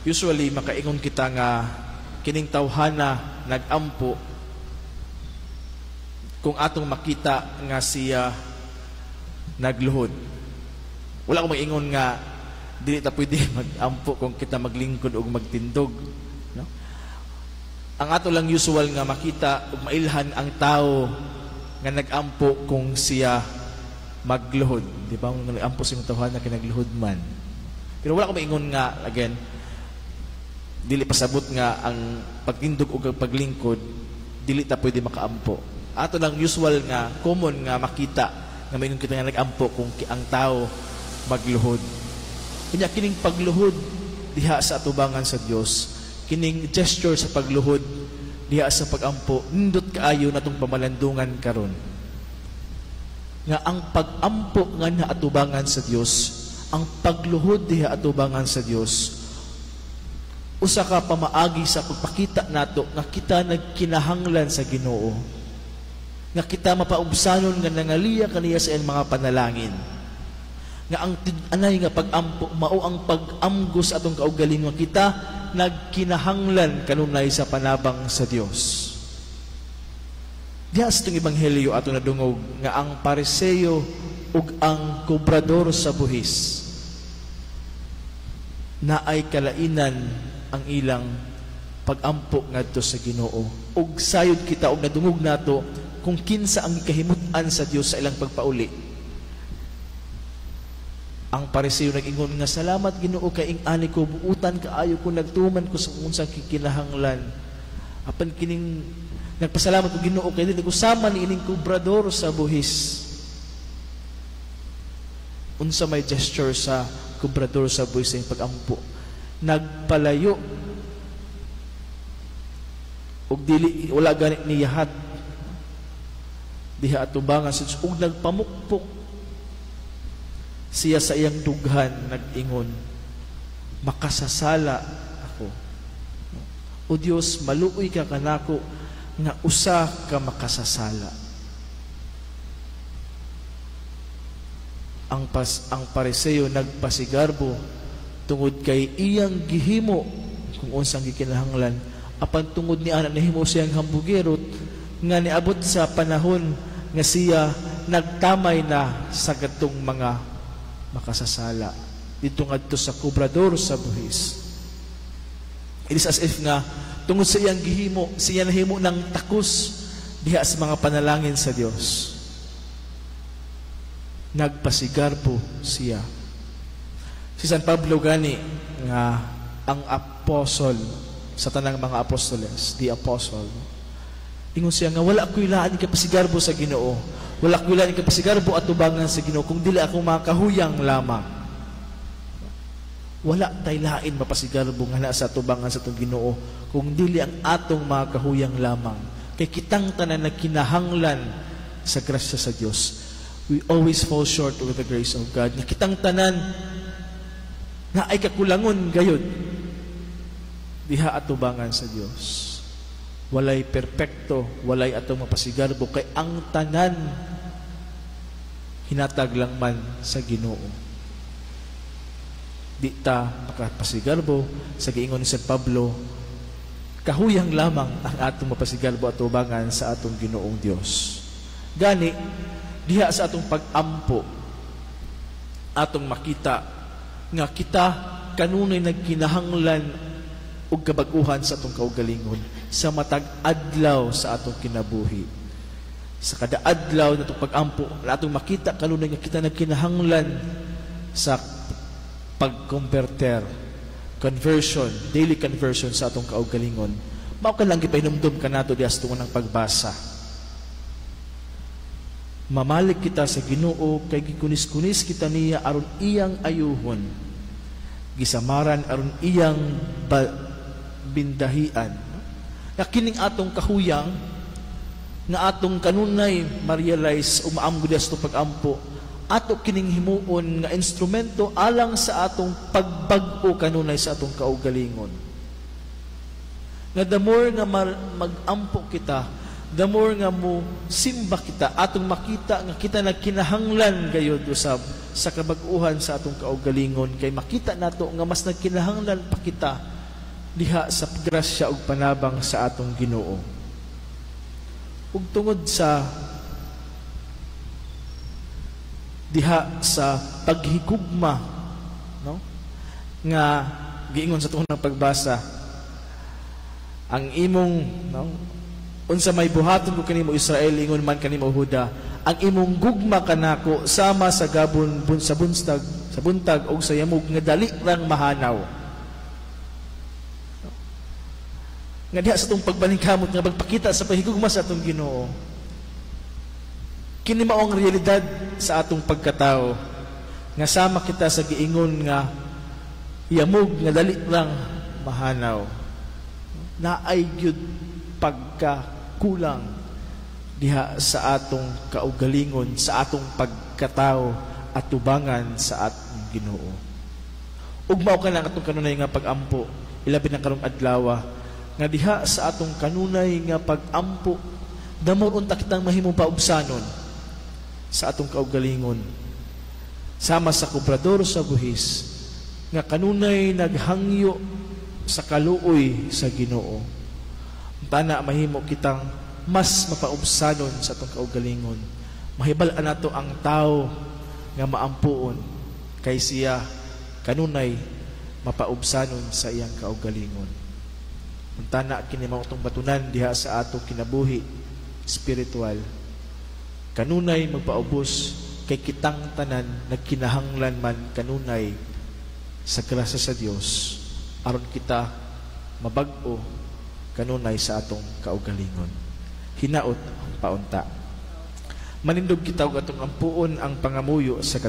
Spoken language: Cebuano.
Usually makaingon kita nga kining tawhana nagampo kung atong makita nga siya nagluhod. Wala ko maingon nga dili ta pwede magampo kung kita maglingkod og magtindog, no? Ang ato lang usual nga makita ug mailhan ang tao nga nagampo kung siya magluhod, di ba? Kung nagampo sa imong tawhana kay nagluhod man. Pero wala ko maingon nga, again, dili pasabot nga ang pagtindog ug ang paglingkod dili ta pwede makaampo. Ato lang usual nga common nga makita nga maingon kita nga nagampo kung ang tao magluhod. Kanya kining pagluhod diha sa atubangan sa Dios, kining gesture sa pagluhod diha sa pagampo, nindot kaayo natong pamalandungan karon. Nga ang pagampo nga naatubangan sa Dios, ang pagluhod diha atubangan sa Dios, usa ka pamaagi sa pagpakita nato nga kita nagkinahanglan sa Ginoo, nga kita mapaubsanon nga nangaliya kaniya sa iyang mga panalangin, nga ang anay nga pag-ampo mao ang pag-amgo sa atong kaugalingon, kita nagkinahanglan kanunay sa panabang sa Dios. Diha sa itong ebanghelyo, ato nadungog nga ang Pariseo ug ang kobrador sa buhis naay kalainan ang ilang pagampo ngadto sa Ginoo. Ug sayod kita og nadungog nato kung kinsa ang gikahimut-an sa Dios sa ilang pagpauli. Ang Pariseo nag-ingon nga, "Salamat, Ginoo, kay ing-ani ko, buutan kaayo ko, nagtuman ko sa unsang kikinahanglan. Apan kining nagpasalamat ko, Ginoo, kay dili ko sama ni ining kobrador sa buhis." Unsa may gesture sa kobrador sa buhis sa iyang pagampo? Nagpalayo ug dili, wala gani niyahat diha atubangan sa Dios, ug nagpamukpok siya sa iyang dughan, nag-ingon, "Makasasala ako. O Dios, maluoy ka kanako nga usa ka makasasala." Ang Pariseo nagpasigarbo tungod kay iyang gihimo kung unsang gikinahanglan, apan tungod ni ana nahimo siyang hambugero nga niabot sa panahon nga siya nagtamay na sa gatong mga makasasala, didto ngadto sa kobrador sa buhis. It is as if nga tungod sa iyang gihimo, siya nahimo ng takos diha sa mga panalangin sa Dios. Nagpasigarbo siya. Si San Pablo gani nga ang apostol sa tanang mga apostoles, the apostle, ingon siya nga wala ko'y lain kapasigarbo sa Ginoo. Wala ko'y lain kapasigarbo atubangan sa Ginoo kung dili ako makahuyang lamang. Wala tay lain mapasigarbo nga naa sa atubangan sa atong Ginoo kung dili ang atong mga kahuyang lamang. Kay kitang tanan nagkinahanglan sa grasya sa Dios. We always fall short with the grace of God. Nga kitang tanan na ay kakulangon gayod diha atubangan sa Dios. Walay perpekto, walay atong mapasigarbo kay ang tanan hinatag lang man sa Ginoo. Di ta makapasigarbo. Sa giingon ni San Pablo, kahuyang lamang ang atong mapasigarbo atubangan sa atong Ginoong Dios. Gani diha sa atong pag-ampo, atong makita nga kita kanunay nagkinahanglan og kabag-uhan sa atong kaugalingon sa matag adlaw sa atong kinabuhi. Sa kada adlaw na atong pag-ampo, atong makita kanunay nga kita nagkinahanglan sa pagkonverter, conversion, daily conversion sa atong kaugalingon. Mao ka lang gipahinumdom kanato diha sa tungo ng pagbasa. Mamalik kita sa Ginoo kay gikunis-kunis kita niya aron iyang ayuhon. Gisamaran aron iyang bindahian. Nga kining atong kahuyang nga atong kanunay ma-realize o maamgo diha sa atong pag-ampo, ato kining himuon nga instrumento alang sa atong pagbag-o kanunay sa atong kaugalingon. Nga the more nga mag-ampo kita, the more nga mo simba kita, atong makita nga kita nagkinahanglan gayud usab sa kabag-uhan sa atong kaugalingon, kay makita nato nga mas nagkinahanglan pa kita. diha sa grasya ug panabang sa atong Ginoo. Ug tungod sa diha sa paghigugma, no, nga giingon sa atong pagbasa, ang imong, no, unsa may buhaton ko kanimo, Israel, ingon man kanimo, Huda, ang imong gugma kanako sama sa gabon bun sa buntag, sa buntag og sa yamog nga dali rang mahanaw. Nga diha sa atong pagpaningkamot nga pagpakita sa paghigugma sa atong Ginoo, kini mao ang realidad sa atong pagkatao, nga sama kita sa giingon nga yamog nga dali lang mahanaw. Naay gyud pagkakulang diha sa atong kaugalingon, sa atong pagkatao at tubangan sa atong Ginoo. Ug mao ka lang atong kanunay nga pag-ampo, ilabi na karong adlaw, nga diha sa atong kanunay nga pag-ampo, damor unta kitang mahimong paubsanon sa atong kaugalingon. Sama sa kobrador sa buhis nga kanunay naghangyo sa kaluoy sa Ginoo. Tana mahimo kitang mas mapaubsanon sa atong kaugalingon. Mahibal-an nato ang tao nga maampuon kay siya kanunay mapaubsanon sa iyang kaugalingon. Untana kini mao atong batunan diha sa atong kinabuhi spiritual. Kanunay magpaubos kay kitang tanan nagkinahanglan man kanunay sa grasya sa Dios aron kita mabag-o kanunay sa atong kaugalingon. Hinaot paunta. Manindog kita og atong ampuon ang pangamuyo sa